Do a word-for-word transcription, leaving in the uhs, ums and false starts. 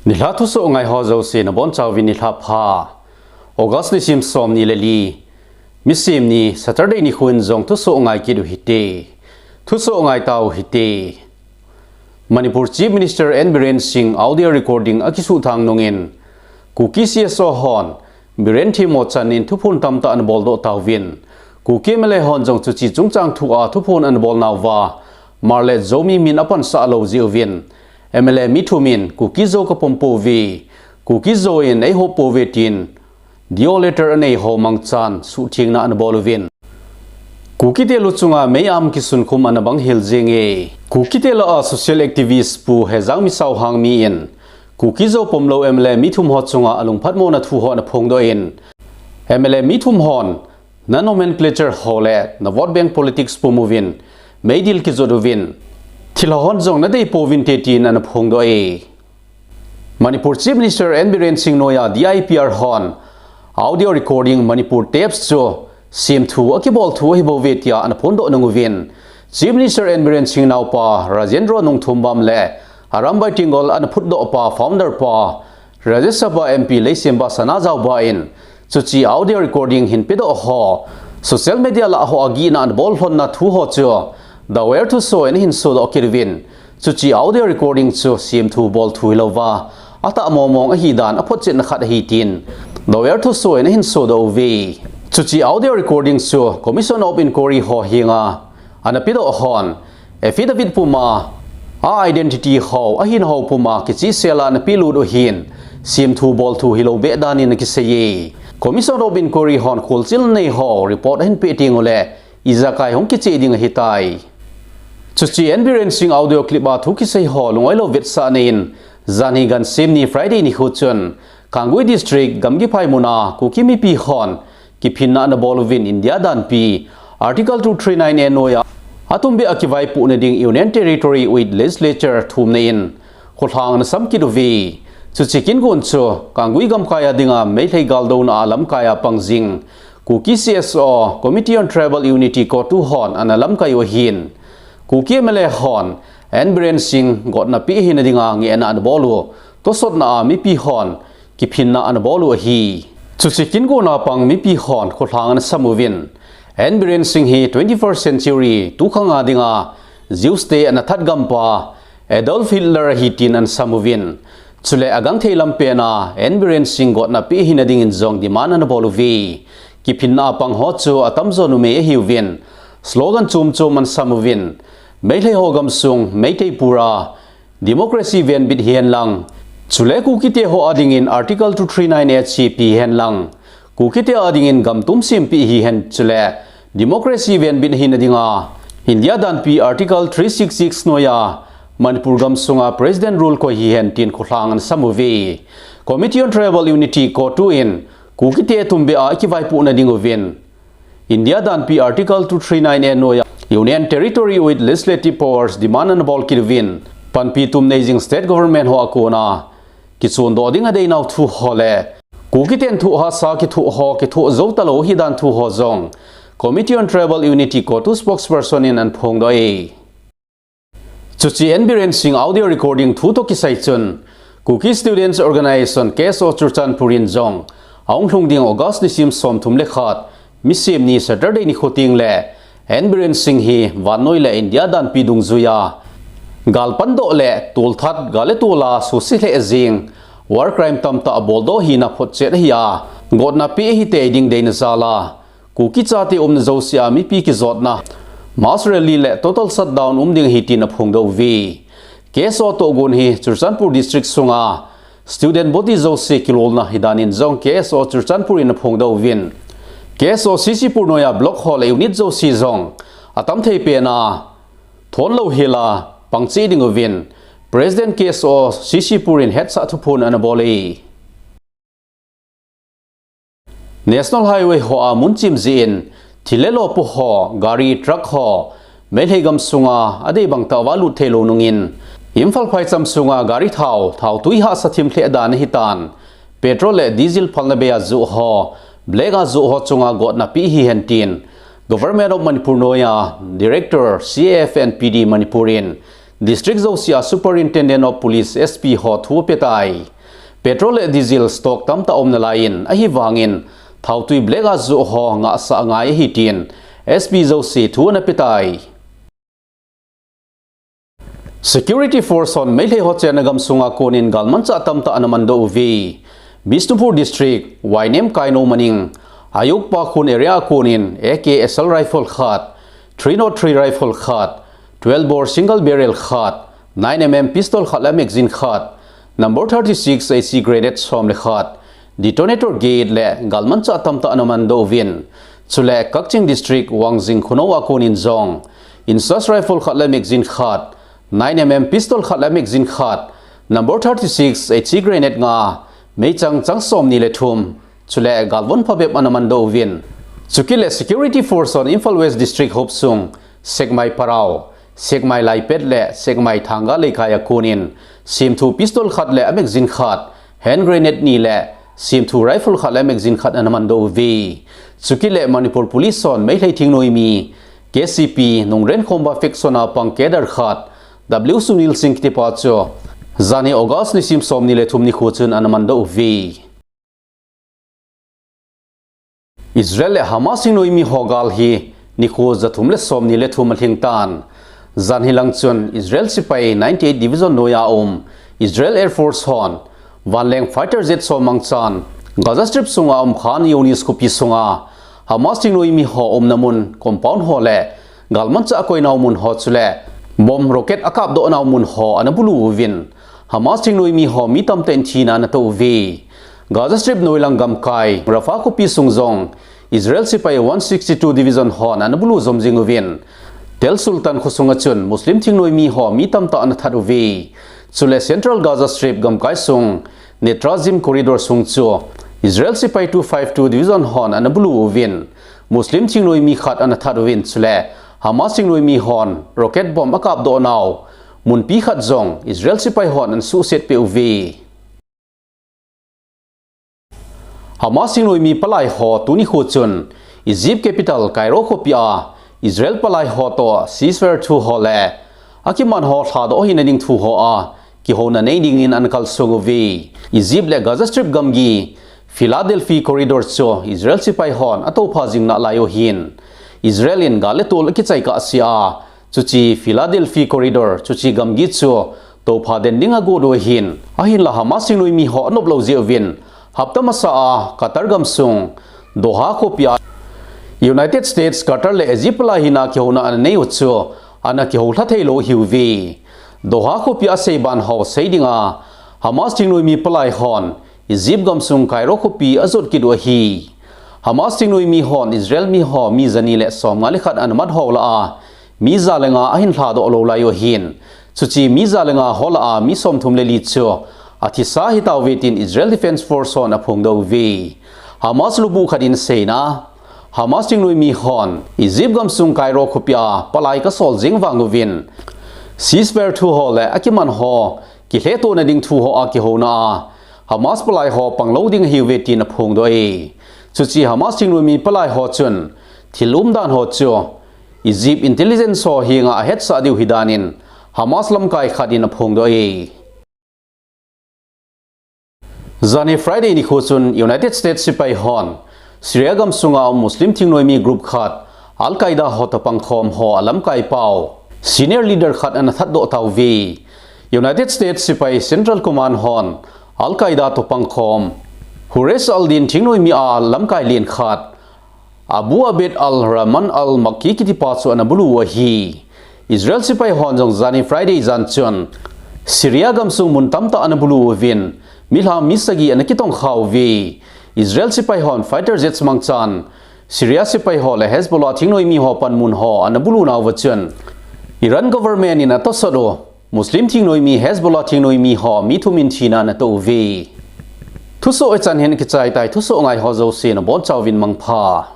Nilhah thusoh ngai ho jouse nabonchauvin nilhah pha. August nisim somni le li, Misim ni Saturday nikho in jong thusoh ngai kit uhite. Thusoh ngai tauhite. Manipur Chief Minister N Biren Singh audio recording akisuhthang nungin, Kuki C S O hon Biren themmo chan in thuphon tamtah anaboldoh tauvin, Kuki M L A hon jong chuche chungchang thua thuphon anabolnauva, Hmar le Zomi min apansah lou jeh uvin, M L A mi thum in Kuki Zo kapompouve, Kuki Zo in eihop pouve tin D O letter anei ho mangchan suhthengna anabol uvin, Kukite luchunga mei-am kisunkhum anabang hel jenge. Kukite lah a social activist Pu Hejang Misao Hangmi in Kuki Zo pomlou M L A mi thum ho chunga alungphatmona thu ho anaphongdoh in, M L A mi thum hon na nomenclature ho le na vote bank politics pum uvin, meidil kijot uvin, thilha hon jong nadei pouvinte tin anaphongdoh e. Manipur Chief Minister N Biren Singh noiya D I P R hon audio recording Manipur tapes chu semthu akibol thu ahibouve tia anaphondoh nung uvin, Chief Minister N Biren Singh naopa Rajendra Nongthombam le Arambai Tenggol anaphutdohpa founder pa Rajya Sabha M P Leishemba Sanajaoba in chuche audio recording hin pedoh ho, social media lah a ho agihna anabol lhonna thu ho chu Dawer Thusoh in ahin sodoh kit uvin, chuche audio recording chu semthu bolthu hilouva, atah mongmong ahidan aphotchetna khat ahi tin Dawer Thusoh in ahin sodoh uve. Chuche audio recording chu Commission of Inquiry ho henga anapedoh hon, affidavit puma a identity ho, ahinho puma kichehsela anapelut u hin, semthu bolthu hilou beh danin akiseiye. Commission of Inquiry hon kholchil nei ho report ahin peh teng uleh, ijakai hung kicheh ding ahitai. Chuche N Biren Singh audio clip a thu kisei ho lungoilou vetsahna in, janhi gansimni Friday nikho chun, Kangui District, Gamgiphai muna Kuki mipi hon kiphinna anabol uvin India danpi Article two three nine A noiya atumbeh a kivaipohna ding Union Territory with Legislature thumna in kholhang anasam kit uve. Chuche kingon chu Kangui gamkai a dinga Meitei galdouna a lamkai a pangjing Kuki C S O, Committee on Tribal Unity, CoTU hon analamkai u ahin, Kuki M L A hon N Biren Singh gotna peh hina dinga ngehna anabol u tosotna a mipi hon kiphinna anabol u ahi. Chuche kingona pang mipi hon kholhang anasam uvin, N Biren Singh hi twenty-first century tukhang a dinga Jews te anathat gampa Adolf Hitler ahi tin anasam uvin, chule agangthei lampena N Biren Singh gotna peh hina dingin jong demand anabol uve. Kiphinna a pang ho chu atamjo numei ahiuvin, slogan chomchom anasam uvin, Meitei ho gamsung, Meitei pura, democracy venbit hihen lang, chule Kukite ho adingin Article two three nine A chepi hen lang, Kukite adingin gamtum sempeh hihen chule democracy venbit hina dinga India danpi Article three six six noiya Manipur gamsunga President rule koi hihen tin kholhang anasam uve. Committee on Tribal Unity, CoTU in Kukite tumbeh a kivaipohna ding uvin India danpi Article two three nine A noiya Union Territory with Legislative Powers demand anabol kit uvin, panpi tum neijing State Government ho akona kichondoh ding adeinau thu ho le Kukiten thoh hahsa kithoh ho kithoh jou talou hidan thu ho jong Committee on Tribal Unity, CoTU spokesperson in anaphongdoh e. Chuche N Biren Singh audio recording thu toh kisai chun, Kuki Students Organisation, K S O Churachandpur in jong ahung lhung ding August nisim somthum le khat, Misemni Saturday nikho tengle, N Biren Singh hi vannoi le India danpi dungjuiya gal pandoh le tolthat, gal le tol a suse lheh jing war crime tamtah aboldoh hina photchet ahi a, gotna peh ahitei ding deina jal a, Kuki chate umna jousea mipi kijotna, mass rally le total shutdown um ding ahi tin aphongdoh uve. K S O tohgon hi Churachandpur District sunga student body jouse kilolna hidan in jong K S O Churachandpur in aphongdoh uvin, K S O C C Pur noiya block ho le unit jouse jong atamthei pena thonlou hela pangcheh ding uvin, President K S O C C Pur in hetsah thuphon anabol e. National Highway hoa mun chim jeh in thil le lo pu ho, gari, truck ho, Meitei gamsunga adei bangtah uva lut theilou nungin, Imphal phaicham sunga gari thao, thao tui hahsa thim lheh dan ahitan, petrol le diesel phalna bei a joh ho, black a joh ho chunga gotna peh hihen tin, Government of Manipur noiya Director, C A F and P D Manipur in District jousea Superintendent of Police, S P ho thu apetai. Petrol le diesel stock tamtah um nalaiyin, ahivangin thaotui black a joh ho ngahsah angai ahi tin S P jouse thu ana petai. Security force hon Meitei ho chenna gamsunga konin galmanchah tamtah ana mandoh uve. Bishnupur District, Wainem Kaino Maning, Ayokpa Khun area a konin A K S L rifle khat, three nought three rifle khat, twelve bore single barrel khat, nine M M pistol khat le magazine khat, number thirty-six H E grenade som le khat, detonator kit le galmanchah tamtah ana mandoh uvin. Chule Kakching District, Wangjing Khunou a konin jong, Inchas rifle khat le magazine khat, nine M M pistol khat le magazine khat, number thirty-six H E grenade nga, meichang chang somni le thum, chule galvon phabep ana mandoh uvin. Chukit le security force hon Imphal West District hopsung, Sekmai Parao, Sekmai Laipet le Sekmai Thanga Leikai a konin, semthu pistol khat le a magazine khat, hand grenade ni le semthu rifle khat le magazine khat ana mandoh uve. Chukit le Manipur Police hon Meitei thingnoimi, K C P, Nungren Khomba faction a pang cadre khat, W Sunil Singh kitipa chu, janhi August nisim somni le thum nikho chun ana mandoh uve. Israel le Hamas thingnoimi ho gal hi nikho jathum le somni le thum alhing tan. Janhi lang chun Israel sepai ninety-eight Division noiya um Israel Air Force hon vanleng fighter jet som mangchan Gaza Strip sunga um Khan Younis khopi sunga Hamas thingnoimi ho umna mun compound ho le galmanchah koinau mun ho chule bomb rocket akapdohnau mun ho ana bulu uvin Hamas thingnoimi ho mi tamtah in thina ana to uve. Gaza Strip noilang gamkai Rafah khopi sung jong Israel sepai one sixty-two Division hon ana bulu jom jing uvin, Tel Sultan khosunga chun Muslim thingnoimi ho mi tamtah ana that uve. Chule Central Gaza Strip gamkai sung Netrazim corridor sung chu Israel sepai two five two Division hon ana bulu uvin, Muslim thingnoimi khat ana that uvin, chule Hamas thingnoimi hon rocket bomb akapdohnau munpi khat jong Israel sepai hon ana suhset peh uve. Hamas thingnoimi palai ho tuni nikho chun Egypt capital Cairo khopia Israel palai ho toh ceasefire thu ho le akiman ho lhadoh hina ding thu hoa kihouna nei dingin ana kalsong uve. Egypt le Gaza Strip gamgi Philadelphia corridor chu Israel sepai hon atoupha jing nalai u ahin, Israel in gal le tol akichai kahsea, chuche Philadelphia corridor, chuche gamgi chu toupha den dinga agot u ahin, ahinla Hamas thingnoimi ho anop lou jeh uvin, hapta masa a Qatar gamsung Doha khopia United States, Qatar le Egypt palai hina kihouna ana nei u chu ana kihoulha thei lou ahiuve. Doha khopia aseiban ho sei dinga Hamas thingnoimi palai hon Egypt gamsung Cairo khopi ajot kit u ahi. Hamas thingnoimi hon Israel mi ho mi jani le somnga le khat ana mat ho lah a, mi ja le nga ahin lhadoh lou lai u ahin, chuche mi ja le nga ho lah a mi somthum le li chu athisa ahitauve tin Israel Defense Force hon aphongdoh uve. Hamas lubuh khat in aseina, Hamas thingnoimi hon Egypt gamsung Cairo khopia palai kasol jing vang uvin, ceasefire thu ho le akiman ho kilhetona ding thu hoa kihouna a Hamas palai ho panglou ding ahiuve tin aphongdoh e. Chuche Hamas thingnoimi palai ho chun thil umdan ho chu Egypt intelligence ho henga ahetsah diu ahidan in Hamas lamkai khat in aphongdoh e. Janhi Friday nikho chun United States sepai hon Syria gamsunga um Muslim thingnoimi group khat Al Qaeda ho toh pangkhom ho alamkai pau senior leader khat ana thatdoh tauve. United States sepai Central Command hon Al Qaeda toh pangkhom Hurez al-Din thingnoimi a lamkai len khat Abu Abed al-Rahman al-Makki kitipa chu ana bulu u ahi. Israel sepai hon jong janhi Friday jan chun Syria gamsung mun tamtah ana bulu uvin, milham mi sagi ana kitongkha uve. Israel sepai hon fighter jets mangchan Syria sepai ho le Hezbollah thingnoimi ho panmun ho ana bulu nauva chun Iran government in atosot u Muslim thingnoimi Hezbollah thingnoimi ho mi thum in thina ana to uve. Thusoh hichan hin kichai tai, thusoh ngai ho jouse nabonchauvin mangpha.